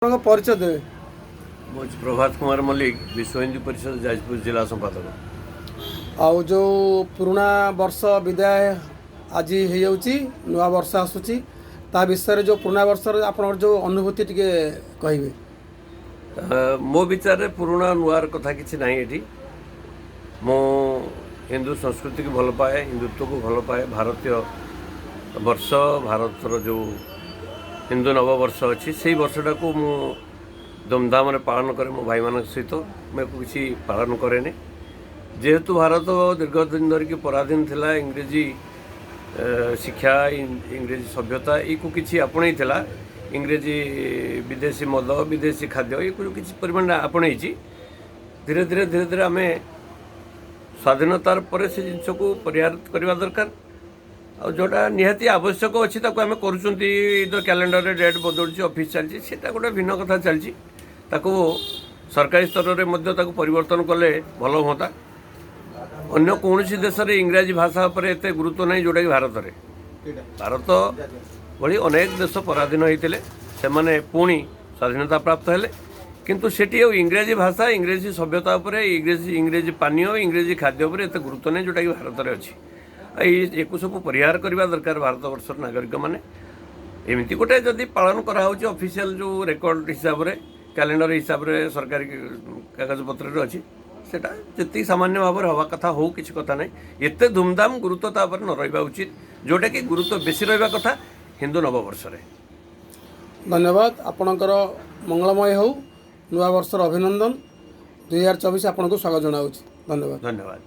ଆପଣଙ୍କ ପରିଚୟ ଦେବେ। ମୁଁ ହେଉଛି ପ୍ରଭାତ କୁମାର ମଲ୍ଲିକ, ବିଶ୍ୱ ହିନ୍ଦୁ ପରିଷଦ ଯାଜପୁର ଜିଲ୍ଲା ସମ୍ପାଦକ। ଆଉ ଯେଉଁ ପୁରୁଣା ବର୍ଷ ବିଦାୟ ଆଜି ହେଇଯାଉଛି, ନୂଆ ବର୍ଷ ଆସୁଛି, ତା ବିଷୟରେ ଯେଉଁ ପୁରୁଣା ବର୍ଷର ଆପଣଙ୍କର ଯେଉଁ ଅନୁଭୂତି ଟିକେ କହିବେ। ମୋ ବିଚାରରେ ପୁରୁଣା ନୂଆର କଥା କିଛି ନାହିଁ ଏଠି। ମୁଁ ହିନ୍ଦୁ ସଂସ୍କୃତିକୁ ଭଲ ପାଏ, ହିନ୍ଦୁତ୍ୱକୁ ଭଲ ପାଏ। ଭାରତୀୟ ବର୍ଷ, ଭାରତର ଯେଉଁ ହିନ୍ଦୁ ନବବର୍ଷ ଅଛି, ସେଇ ବର୍ଷଟାକୁ ମୁଁ ଧୁମଧାମରେ ପାଳନ କରେ ମୋ ଭାଇମାନଙ୍କ ସହିତ। ମୁଁ ଏକୁ କିଛି ପାଳନ କରେନି। ଯେହେତୁ ଭାରତ ଦୀର୍ଘ ଦିନ ଧରିକି ପରାଧୀନ ଥିଲା, ଇଂରେଜୀ ଶିକ୍ଷା, ଇଂରେଜୀ ସଭ୍ୟତା ଏଇକୁ କିଛି ଆପଣେଇଥିଲା, ଇଂରେଜୀ ବିଦେଶୀ ମଦ, ବିଦେଶୀ ଖାଦ୍ୟ ଏଇକୁ କିଛି ପରିମାଣରେ ଆପଣେଇଛି। ଧୀରେ ଧୀରେ ଧୀରେ ଧୀରେ ଆମେ ସ୍ୱାଧୀନତାର ପରେ ସେ ଜିନିଷକୁ ପରିହାର କରିବା ଦରକାର। ଆଉ ଯେଉଁଟା ନିହାତି ଆବଶ୍ୟକ ଅଛି, ତାକୁ ଆମେ କରୁଛନ୍ତି ତ। କ୍ୟାଲେଣ୍ଡରରେ ଡେଟ୍ ବଦଳୁଛି, ଅଫିସ୍ ଚାଲିଛି, ସେଇଟା ଗୋଟେ ଭିନ୍ନ କଥା ଚାଲିଛି। ତାକୁ ସରକାରୀ ସ୍ତରରେ ମଧ୍ୟ ତାକୁ ପରିବର୍ତ୍ତନ କଲେ ଭଲ ହୁଅନ୍ତା। ଅନ୍ୟ କୌଣସି ଦେଶରେ ଇଂରାଜୀ ଭାଷା ଉପରେ ଏତେ ଗୁରୁତ୍ୱ ନାହିଁ, ଯେଉଁଟାକି ଭାରତରେ। ଭାରତ ଭଳି ଅନେକ ଦେଶ ପରାଧୀନ ହେଇଥିଲେ, ସେମାନେ ପୁଣି ସ୍ୱାଧୀନତା ପ୍ରାପ୍ତ ହେଲେ। କିନ୍ତୁ ସେଠି ଆଉ ଇଂରାଜୀ ଭାଷା, ଇଂରାଜୀ ସଭ୍ୟତା ଉପରେ, ଇଂରେଜୀ ପାନୀୟ, ଇଂରେଜୀ ଖାଦ୍ୟ ଉପରେ ଏତେ ଗୁରୁତ୍ୱ ନାହିଁ, ଯେଉଁଟାକି ଭାରତରେ ଅଛି। ଆଉ ଏକୁ ସବୁ ପରିହାର କରିବା ଦରକାର ଭାରତବର୍ଷର ନାଗରିକମାନେ। ଏମିତି ଗୋଟେ ଯଦି ପାଳନ କରାହେଉଛି, ଅଫିସିଆଲ ଯେଉଁ ରେକର୍ଡ଼ ହିସାବରେ, କ୍ୟାଲେଣ୍ଡର ହିସାବରେ, ସରକାରୀ କାଗଜପତ୍ରରେ ଅଛି, ସେଇଟା ଯେତିକି ସାମାନ୍ୟ ଭାବରେ ହେବା କଥା ହଉ, କିଛି କଥା ନାହିଁ। ଏତେ ଧୁମଧାମ ଗୁରୁତ୍ୱ ତା ଉପରେ ନ ରହିବା ଉଚିତ, ଯେଉଁଟାକି ଗୁରୁତ୍ୱ ବେଶୀ ରହିବା କଥା ହିନ୍ଦୁ ନବବର୍ଷରେ। ଧନ୍ୟବାଦ। ଆପଣଙ୍କର ମଙ୍ଗଳମୟ ହେଉ। ନୂଆ ବର୍ଷର ଅଭିନନ୍ଦନ। 2024 ଆପଣଙ୍କୁ ସ୍ୱାଗତ ଜଣାଉଛି। ଧନ୍ୟବାଦ। ଧନ୍ୟବାଦ।